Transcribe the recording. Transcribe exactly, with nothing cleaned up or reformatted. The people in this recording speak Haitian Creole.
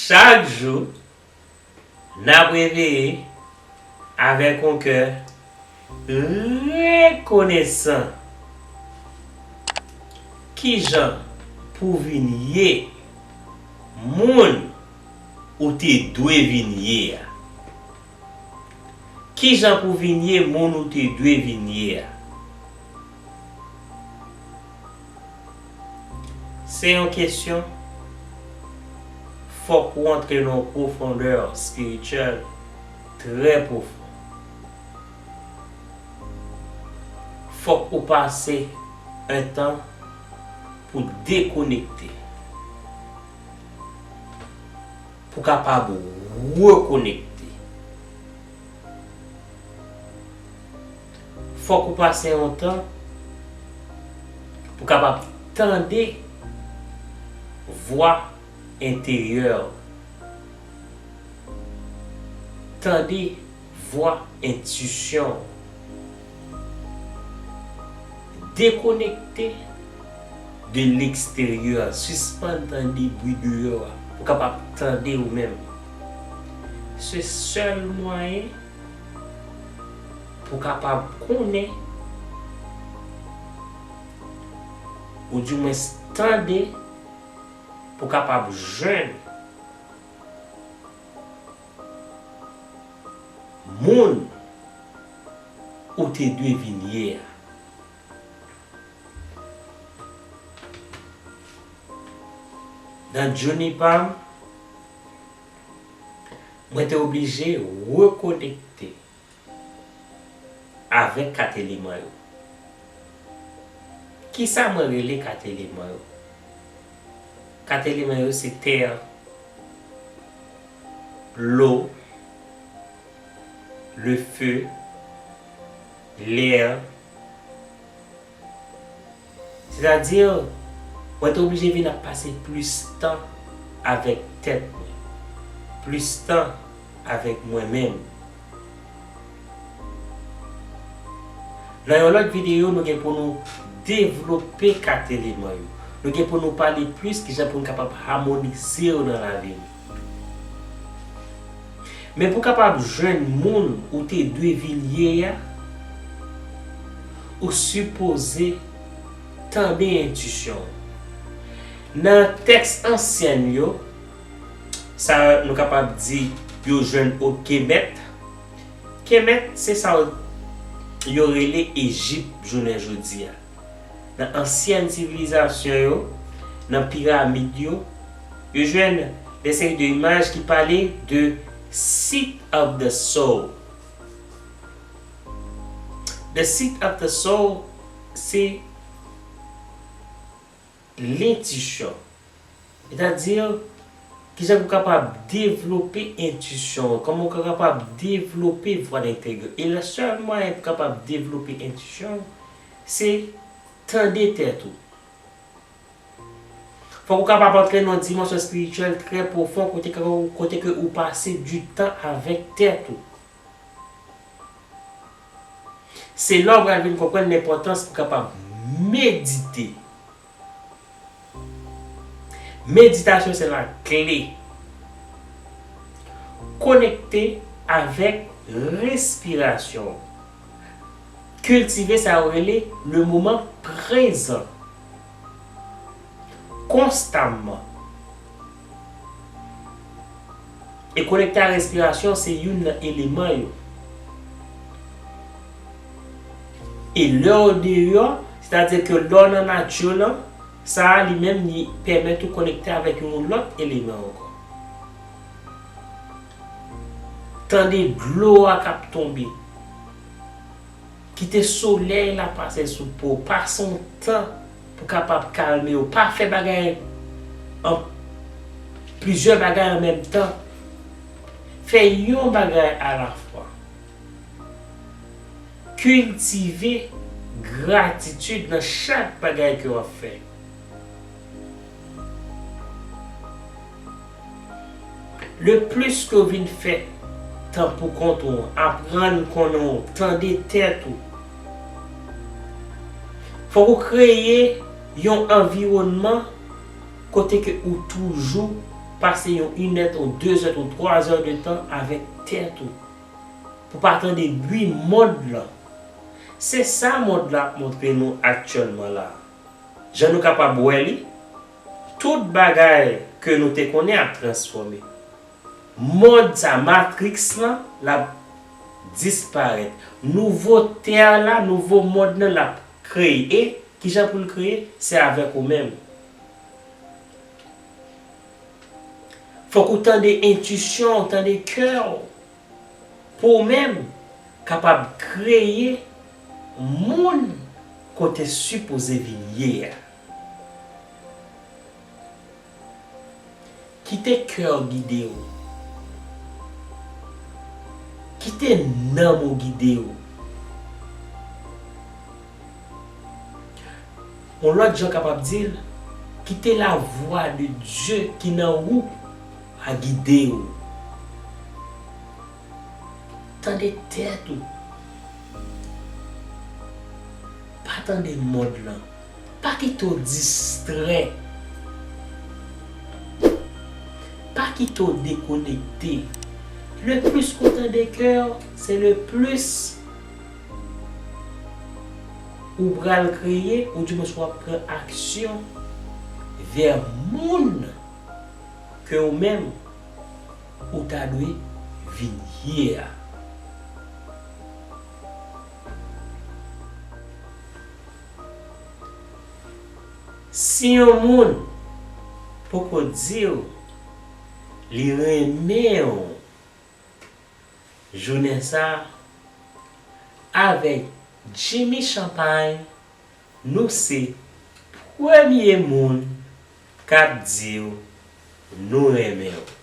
Chak jou, n ap reveye avèk yon kè rekonesan. Kijan pou vin ye moun ou te dwe vin ye a? Kijan pou vin ye moun ou te dwe vin ye a? Se yon kesyon, fòk ou antre nan yon pwofondè espirityèl trè pwofon. Fòk ou pase yon tan pou dekonekte, pou kapab rekonekte. Fòk ou pase yon tan pou kapab tande vwa enteryè w, tande vwa entisyon w. Dekonekte de leksteryè, sispann tande bri deyò a, pou kapab tande ou menm. Se sèl mwayen pou kapab konnen, oudimwens tande, pou kapab jwenn moun ou te dwe vin ye a. Nan journey pa m, mwen te oblije rekonekte avèk kat eleman yo. Kisa mwen rele kat eleman yo? Kat eleman yo se tè, lo, le feu, lè. Sètadi, mwen te oblije vin ap pase plis tan avèk tèt mwen, plis tan avèk mwen menm. Nan yon lòt videyo, nou gen pou nou devlope kat eleman yo. Nou gen pou nou pale plis kijan pou n kapab amonize yo nan lavi nou. Men pou kapab jwenn moun ou te dwe vin ye a, ou sipoze tande entisyon w. Nan tèks ansyen yo, sa nou kapab di yo jwenn o Kemet. Kemet se sa yo rele Ejip jounen jodi a. Nan ansyen sivilizasyon yo, nan piramid yo, yo jwenn de seri de imaj ki pale de seat of the soul. The seat of the soul, se lentisyon. Sètadi, kijan pou kapab devlope entisyon, kòman ou kapab devlope vwa enteryè. E le sèl mwayen pou kapab devlope entisyon, se tande tèt ou. Fòk ou kapab antre nan yon dimansyon espirityèl trè pwofon, kote ke, kote ke ou pase du tan avèk tèt ou. Se la w pral vin konprann lenpòtans pou kapab medite. Meditasyon se la kle. Konekte avèk respirasyon w. Kiltive sa yo rele le moman prezan. Konstamman. E konekte a respirasyon se youn nan eleman yo. E lè w deyò, sètadi ke lè w nan nati lan, sa a li menm li pèmèt ou konekte avèk yon lòt eleman ankò. Tande dlo a k ap tonbe. Kite solèy la pase sou po w. Pase yon tan pou kapab kalme w. Pa fè bagay an, plizyè bagay an menm tan. Fè yon bagay alafwa. Kiltive gratitid nan chak bagay ke w ap fè. Le plis ke w vin fè tan pou kont ou, aprann konnen w, tande tèt ou. Fòk ou kreye yon anviwònman kote ke ou toujou Pase yon inèt ou dezèt ou twazè de tan avèk tèt ou. Pou pa tande bri mond lan. Se sa mond lan ap montre nou aktyèlman la. Jan nou kapab wè li, tout bagay ke nou te konnen ap transfòme. Mond sa, matriks lan, l ap disparèt. Nouvo tè la, nouvo mond lan, l ap kreye. E kijan pou l kreye? Se avèk ou menm. Fòk ou tande entwisyon w, tande kè w, pou w menm kapab kreye moun kote sipoze vin ye a. Kite kè w gide w. Kite nanm ou gide w. Yon lòt jan kapab di l, kite lavwa de Dye ki nan ou a gide w. Tande tèt ou. Pa tande mond lan. Pa kite w distrè. Pa kite w dekonekte. Le plis ou tande kè w, se le plis ou pral kreye, oudimwens w ap pran aksyon vè moun ke ou menm ou ta dwe vin ye a. Si yon moun poko di w li renmen w, jounen sa a, avèk Jimmy Champagne, nou se premye moun k ap di w nou renmen w.